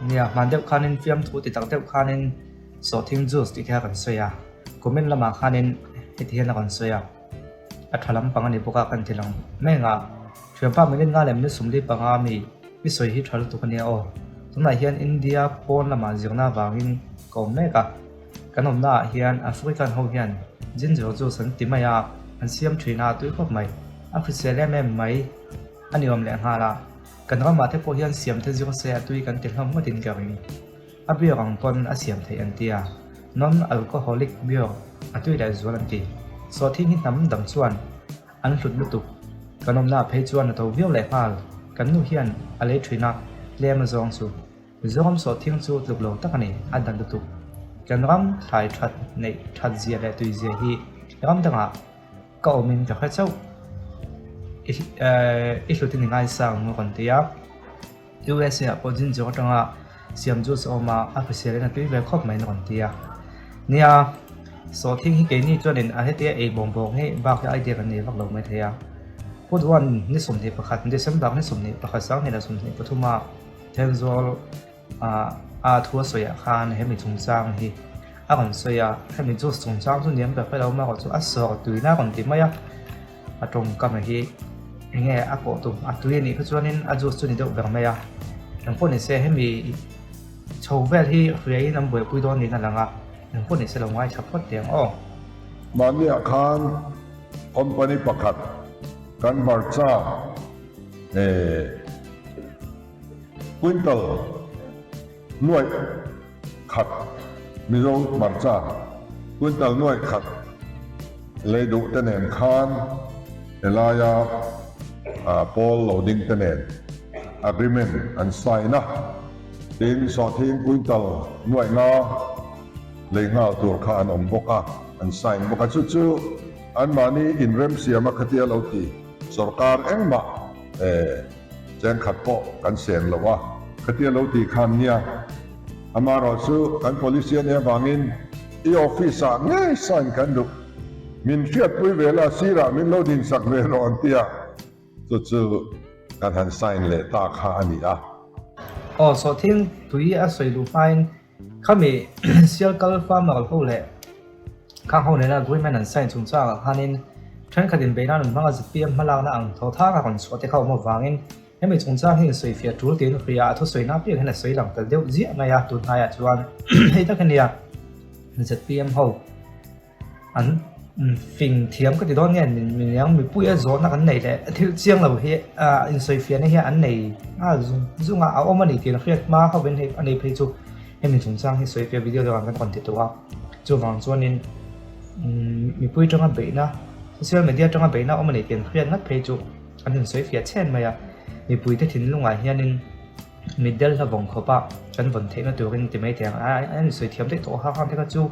Nia, hman deuh khanin fiamthu ti tak deuh khanin sawhthing juice tih te kha kan sawi a, comment lamah khanin heti hian a rawn sawi a, a tha lampang a ni bawk a kan ti lang mai ang a, thianpa minute nga leh minute 45 mi i sawi hi tha lutuk a nia aw, tunah hian India pawn lamah zirna avangin ka awm mek a. Kan awmna ah hian African ho hian ginger juice an ti mai a, an siam thin a, tui khawp mai. A hrisel em em mai a ni awm leh nghal a, kan ramah te pawh hian siam te zir se a tui kan ti hlawm ngawtin ka ring. A beer ang pawn a siam theih an ti a, non alcoholic beer a tui leh zual an ti. Sawhthing hi hnam dang chuan an hlut lutuk. Kan awmna ah phei chuan a to viau leh nghal, kan nu hian a lei thin a, tlem a zawng chu. Mizoram sawhthing chu tluk lo tak a ni, a dan lutuk. Kan ram thlai that neih that zia leh tui zia hi ram dangah ka awmin ka hre chauh. I hlutin i ngaisang maw kan ti a, USA ah pawh ginger atanga siam juice a awm a, a hrisel in a tui ve khawp mai na rawn ti a. Nia, sawhthing hi keini chuanin a hetia ei bawng bawng hi bak hi idea kan nei vak lo maithei a. Put one ni 21, December ni 21 2023 ah Thenzawl a thu a sawiah khan hemi chungchang hi a rawn sawi a, hemi juice chungchang chu niam ber ber lo erawh chu a sawr tuina a rawn ti mai a, a tawngkam hi enge a kawh tum a tui a nih kha chuanin a juice chu ni deuh ber mai a, engpawh ni se hemi chho vel hi hriaiin an buaipui dawn niin a lang a, engpawh ni se lo ngaithla phawt teh ang aw. Mahniah khan company pakhat kan hmarcha eh. Quintal nuaih khat Mizo hmarcha quintal nuaih khat lei duh te nen khan helaia pawl lo ding te nen agreement an sign a, tin sawhthing quintal nuaih nga lei nghal tur kha an awm bawk a, an sign bawk a, chu chu anmahni inremsiam a khatia lo ti sorkar engmah eh. Cheng khat pawh kan sen lo a, khatia lo tih khan nia. Amaherawh chu kan policy a nih avangin i office ah ngei sign kan duh. Min hriatpui ve la, sirah min lo dinsak ve rawh an ti a, chu chu kan han sign leh ta kha a ni a. Aw, sawhthing tui a sawi luh hmain khami sialkal farmer ho leh Khang ho nena agreement an sign chungchangah khanin thenkhat inbeih nan an hmang a zpm hmalakna ang tho thang a rawn chhuah te kha awm avangin hemi chungchang hi insawifiah tul tiin hria a thusawi na piang hian a sawi lang tel deuh ziah mai a, tun hnaiah chuan hei tak hi nia zpm ho an fing thiam ka ti dawn nge miniang mipui a zawhna kan neih leh thil chiang lo hi insawifiahna hi an nei nghal zung zung a, a awm a ni tih hriat hma hovin hei a nei phei chu hemi chungchang hi sawifiah video deuh ang kan rawn ti tawh a. Chuvang chuanin mipui atanga beihna, social media atanga beihna awm a nih tih an hriat ngat phei chu an insawi fiah chhen mai a. Mipuite thinlungah hianin mitdel hla vawng khawpa kan vawn theihna turin ti mai thei ang. An insawi thiam daih tawh hang hang te kha chu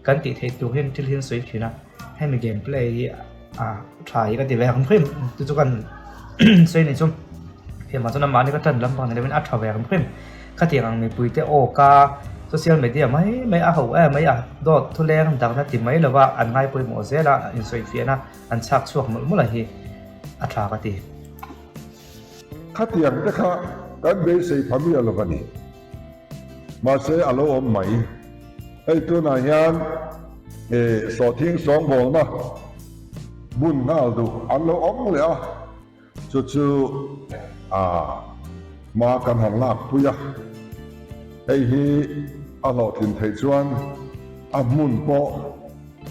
kan tih theih tur hian thil hi an sawi thin a. Hemi game play hi a tha hi ka ti ve ang hrim chu chu kan sawi ni chu. Hemah chuan amahni ka tan lampang ni lovin a tha ve ang hrim. Khatiang ang mipuite aw ka social media mai mai a ho em mai a, dawt thuleng dangna ti mai lova an ngai pawimawh zel a, insawifiahna an chhak chhuak mawlh mawlh a hi a tha ka ti. Khatiang te kha kan beisei pha miah lo a ni. Mahse a lo awm mai. Hei tunah hian sawhthing sawngbawlna bun nghal duh an lo awm leh a. Chu chu a hma kan han lak pui a, hei hi a hlawhtlin theih chuan a hmun pawh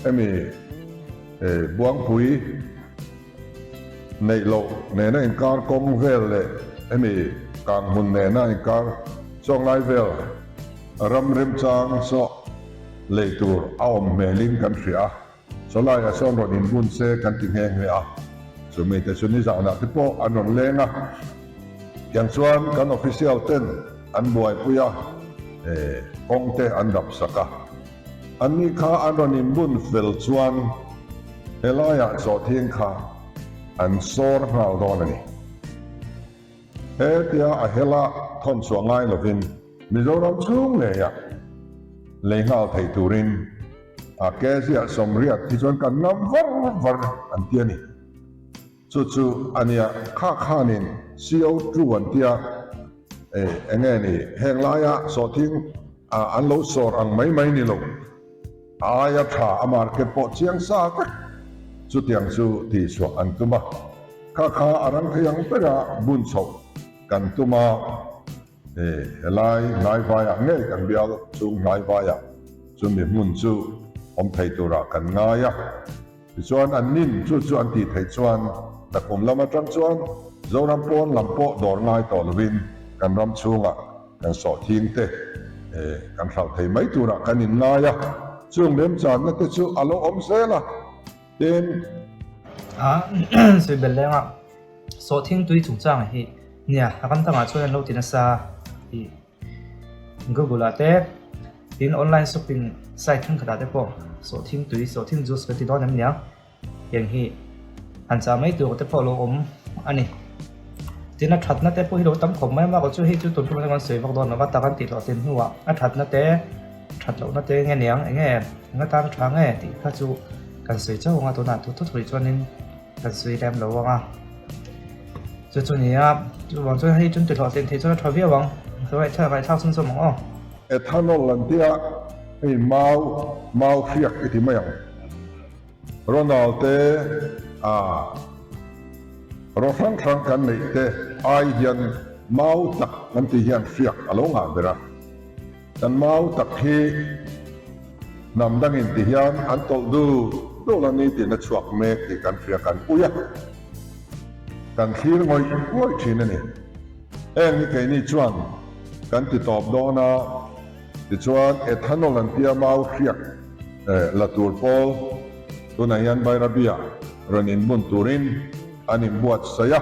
hemi Buangpui neih loh nena inkar kawng vel leh hemi Kanghmun nena inkar chawnglai vel ram remchang saw lei tur a awm hmelin kan hria a. Chawlaiah sawn rawn inbun se kan ti nghe nghe a, chumi te chu nizanah te pawh an rawn leng a, tiang chuan kan official ten an buaipui a, kawng te an dap sak a. Anni kha an rawn inbun fel chuan helaiah chawhthing kha an sawr nghal dawn a ni. Hetia a hela thawn chhuah ngai lovin Mizoram chhung ngeiah lei nghal thei turin a keziah sawmriat hi chuan kan ngam var var an ti a ni. Chu chu a nia kha khanin CO2 an tia. Eng nge ni heng laia sawhthing an lo sawr ang mai mai ni lo. A aia tha a market pawh chiang sa vek. Chutiang chu tihchhuah an tum a. Kha kha a rang thei ang bera bun chhoh kan tum a. Helai hnaivaiah ngei kan bial chung hnaivaiah chumi hmun chu awm thei turah kan ngai a. Tichuan an nin chu chu an tih theih chuan nakum lam atang chuan Zoram pawn lam pawh dawr ngai tawh lovin kan ram chhungah kan sawhthing te kan hralh thei mai turah kan inngai a, chung remchanna te chu a lo awm zel a, tin. A sawi belh leng a, sawhthing tui chungchang hi nia a ram dangah chuan an lo ti nasa tih Google ah te tin online shopping site thenkhatah te pawh sawhthing tui sawhthing juice kan ti dawn em niang heng hi han chah mai tur te pawh a lo awm a ni. Tin a thatna te pawh hi lo tam khawp mai a mahka chu hei chu tun tum atanga an sawi vak dawn lova tak an tih hlawh tlin hnuah a thatna te that lohna te nge niang eng nge eng atan tha nge tih kha chu kan sawi chauh ang a tunah thu thut hrui chuanin kan sawi lem lo ang a chu chu nia chuvang chuan hei chun tihlawh tlin theih chuan a tha viau ang ngaihthlak ngaihthlak chhun zawm ang aw. Ethanol an tia hei mau mau hriak i ti mai ang Ronald te a ro hrang hrang kan neih te ai hian mau tak kan tih hian hriak a lo ngah ber a. Kan mau tak hi hnam dangin ti hian an tawlh dul dul a ni tiin a chhuak mek tih kan hria kan ui a, kan thlir ngawih ngawih thin a ni. Heng hi keini chuan kan ti tawp dawn a, tichuan ethanol an tia mau hriak la tur pawl tunah hian Bairabi-ah rawn inbun turin an inbuatsaih a.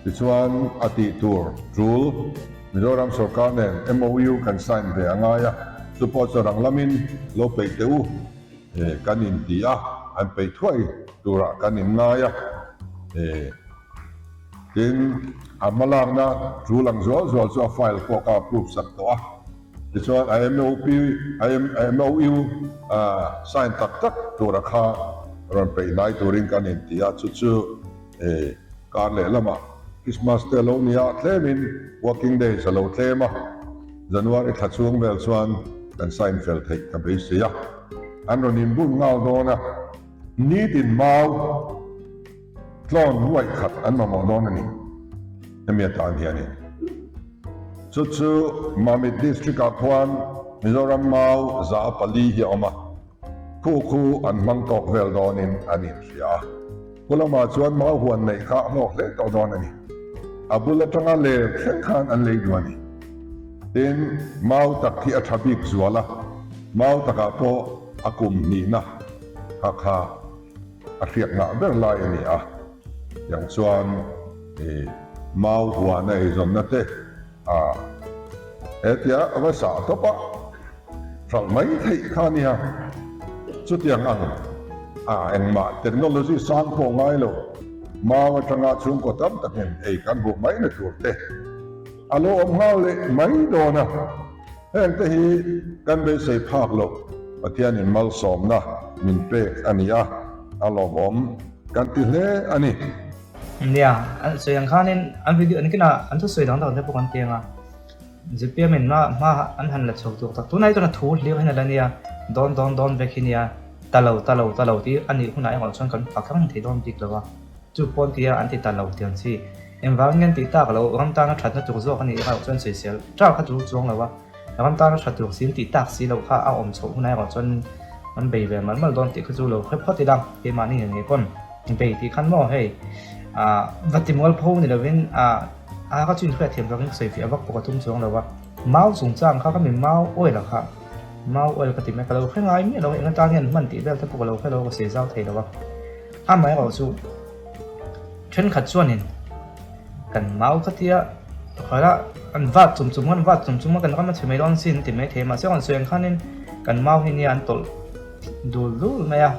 Tichuan, a tih tur tul Mizoram sorkar nen MOU kan sign ve a ngai a, chu pawh chu rang lamin lo peih teh u kan inti a, an peih thuai turah kan inngai a. Tin, a hmalakna tul ang zual zual chu a file pawh ka approve sak tawh a. Tichuan, a MOP, a MOU sign tak tak tura kha rawn peih hnai turin kan inti a, chu chu. E, kar leh lamah Christmas te a lo ni a, tlemin working days a lo tlem a, January thla chhung vel chuan kan sign fel theih ka beisei a, an rawn inbun nghal dawn a, nitin mau tlawn nuaih khat an mamawh dawn a ni hemi atan hianin. Chu chu Mamit District ah khuan Mizoram mau 104 hi a awm a, khu khu an hmang tawk vel dawnin an inhria a. Pu lamah chuan mau huan neih kha a hlawk hle tawh dawn a ni. A bul atanga ler thleng khan an lei duh a ni. Tin, mau tak hi a tha bik zual a, mau takah pawh a kum hnihna kha kha a hriat ngah ber lai a ni a. Tiang chuan mau huan a eizawnna te a hetia a va sah tawp a, hralh mai theih kha a nia. Chutiang ang a engmah technology sang pawh ngai lo, mau atanga chhungkaw tam takin ei kan hmuh mai na tur te a lo awm nghal leh mai dawn a. Heng te hi kan beisei phak loh Pathianin malsawmna min pek a ni a, a lawmawm kan ti hle a ni. Nia, an sawi ang khanin an video an kinah an thusawi dang dang te pawh kan tiang a, zpm in hma hma an han la chho tur tak tunah hi chuan a thu hlir hian a la nia, dawn dawn dawn vek hi nia, ta lo ta lo ta lo tih a nih hunah erawh chuan kan fak reng thei dawn bik lo a, chu pawn tia an ti ta lo tih ang chi. Engvangin an tih tak lo, ram tana thatna tur zawk a nih erawh chuan sawisel ṭar kha chu chuang lo a, ram tana tha tur sin tih tak si loh kha a awm chhoh hunah erawh chuan an bei ve mal mal dawn tih kha chu lo hre phawt ila, keimahni nge ngei pawn bei tih khan maw hei ah va ti mual pho ni lovin ah a ka chu inhriatthiam vangin ka sawifiah vak pawh ka tum chuang lo a, mau chungchang kha ka mi mau oil a kha mau oil ka ti mai ka lo hre ngai miah lo a, eng atan hian hman tih vel te pawh ka lo hre lo a ka sawi zau thei lo a, amaherawh chu. Thenkhat chuanin kan mau kha tia khalah an vat chum chum an vat chum chum a kan ram a chhe mai dawn sin an ti mai thei mahse rawn sawi ang khanin kan mau hi nia an tawlh dul dul mai a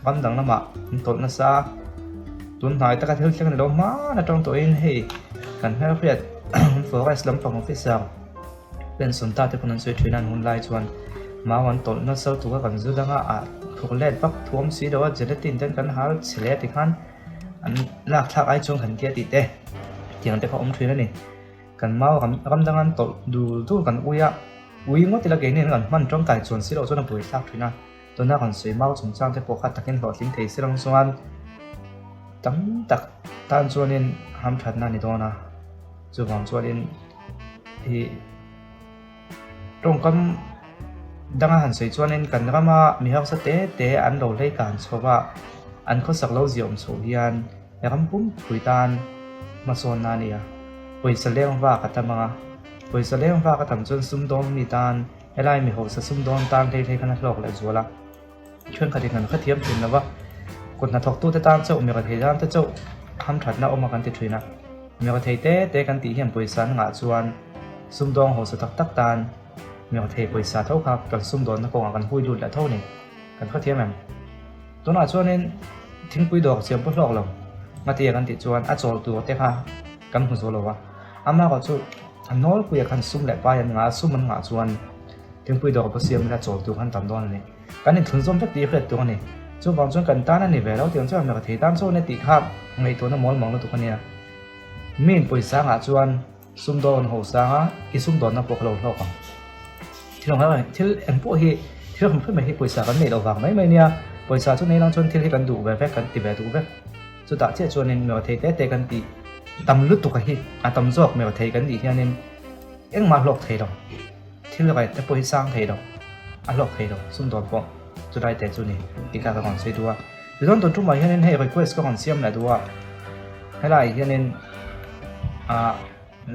ram dang lamah an tawlh nasa a tun hnai taka thil thleng a ni lo hman atang tawhin hei kan hmelhriat forest lampang officer pension ta te pawn an sawi thin a an hun lai chuan mau an tawlh nasa lutuk a kan zu danga ah thawk let vak thuam si lo a gelatin ten kan hal chhe leh tikhan an lak thlak ai chuan kan tia tih te tiang te kha awm thin a ni. Kan mau ram ram dang an tawlh dul dul kan ui a, ui ngawt ila keini an kan hman tangkai chuan si loh chuan a buai thlak thin a. Tuna kan sawi mau chungchang te pawh kha takin hlawhtling thei si rang chuan tam tak tan chuanin hamthatna a ni dawn a, chuvang chuanin ih tawngkam danga han sawi chuanin kan rama mi harsa te te an lo hlei kan chho va, an khawsak lo ziah awm chhoh hian ram pumpui tan hmasawnna a ni a, pawisa leng vak a tam ang a, pawisa leng vak a tam chuan sumdawng mi tan. Helai mi hausa sumdawn tan hlei hlei khan a hlawk leh zual a, thenkhatin kan hrethiam thin lo va, kut hnathawktute tan chauh, mira thei tan te chauh hamthatna awm a kan ti thin a, mira thei te te kan tih hian pawisa an ngah chuan sumdawng hausa tak tak tan mira thei pawisa tho kha kan sumdawnna kawngah kan hui lut leh tho a ni, kan hrethiam em? Tunah chuanin thingpui dawr siam pawh hlawk lo, ngatia kan tih chuan a chawl tur te kha kan hmu zo lo va, amaherawh chu a nawlpuia khan sum leh pai an ngah a, sum an ngah chuan thingpui dawr pawh siam ila chawl tur khan tam dawn a ni. Kan inthlunzawm vek tih hriat tur a ni. Chuvang chuan kan tan a ni ve lo tih ang chuan hmel thei tan chuan e tih kha ngaihtuahna mawl mang lutuk a nia. Miin pawisa ngah chuan sum dawn ho sang a, i sum dawnna pawh ka lo hlawk ang. Thil ang ang thil eng pawh hi thil hrim hrim mai hi pawisa kan neih loh vang mai mai nia. Pawisa chu nei lang chuan thil hi kan duh ve vek, kan ti ve duh vek. Chutah chiah chuanin mi thei te te kan tih tam lutuk a hi a tam zawk mi thei kan nih hianin engmah hlawk thei lo thil rate te pawh hi sang thei lo a hlawk thei lo sumdawn pawh chulai te chu ni tih kha ka rawn sawi duh a tichuan tun tumah hianin hei request ka rawn siam leh duh a helaiah hianin ah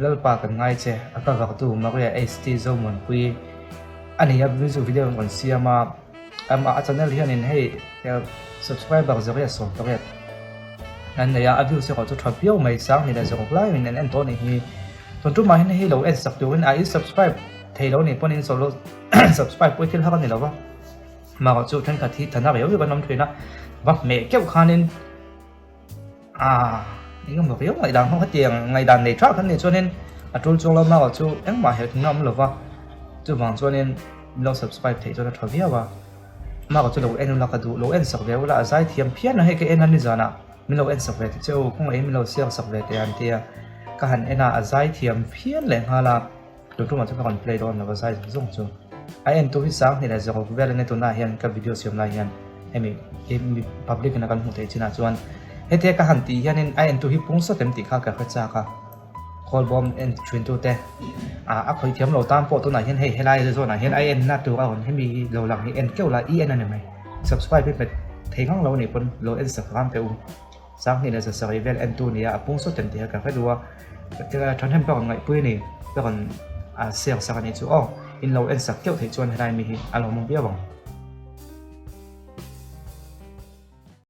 Lalpa kan ngai che a ka vaktu Maria HT Zomuanpui a ni a music video an rawn siam a. Amah a channel hianin hei subscriber zariat 80 an nei a, a views erawh chu tha viau mai, sang hnih leh zaruk laiin an en tawh a nih hi. Tun tumah hian hei lo en sak turin a i subscribe thei lo nih pawn in solo subscribe pawh i thil har a ni lo va, amaherawh chu thenkhat hi thana riau riau an awm thin a, va hmeh keuh khanin Aaa eng emaw riau ngaihdan ho hetiang ngaihdan nei tha kan nih chuanin a tul chuang lo marawh chu engmah helh thingna awm lova chuvang chuanin min lo subscribe theih chuan a tha viau a marawh chu lo en ula ka duh lo en sak ve ula a zai thiam phian a hei ka en a nizanah min lo en sak ve te che u kawngaihin min lo share sak ve teh an tia ka han en a a zai thiam phian leh nghal a. Tun tumah chuan ka rawn play dawn lo a zai zawng zawng chu. A entu hi 20 leh 6 vel ania tunah hian ka video siam lai hian hemi hi mi public ina kan hmuh theih chinah chuan hetia ka han tih hianin a entu hi pung sawt em tih kha ka hre chak a. Khawlbawm en thin tu te ah a khawih thiam lo tan pawh tunah hian hei helai zawnah hian a enna tur a rawn hemi hi lo lang hi en keuh la i en a ni mai. Subscribe hi hmet thei ngang lo anih pawn lo en sak ram teh u. 20 leh 7 vel entu nia a pung sawt em tih kha ka hre duh a. Thahnem ka rawn ngaihpui a ni, ka rawn share sak a nih chu aw. In lo en sak keuh theih chuan helai mi hi a lawmawm viau ang.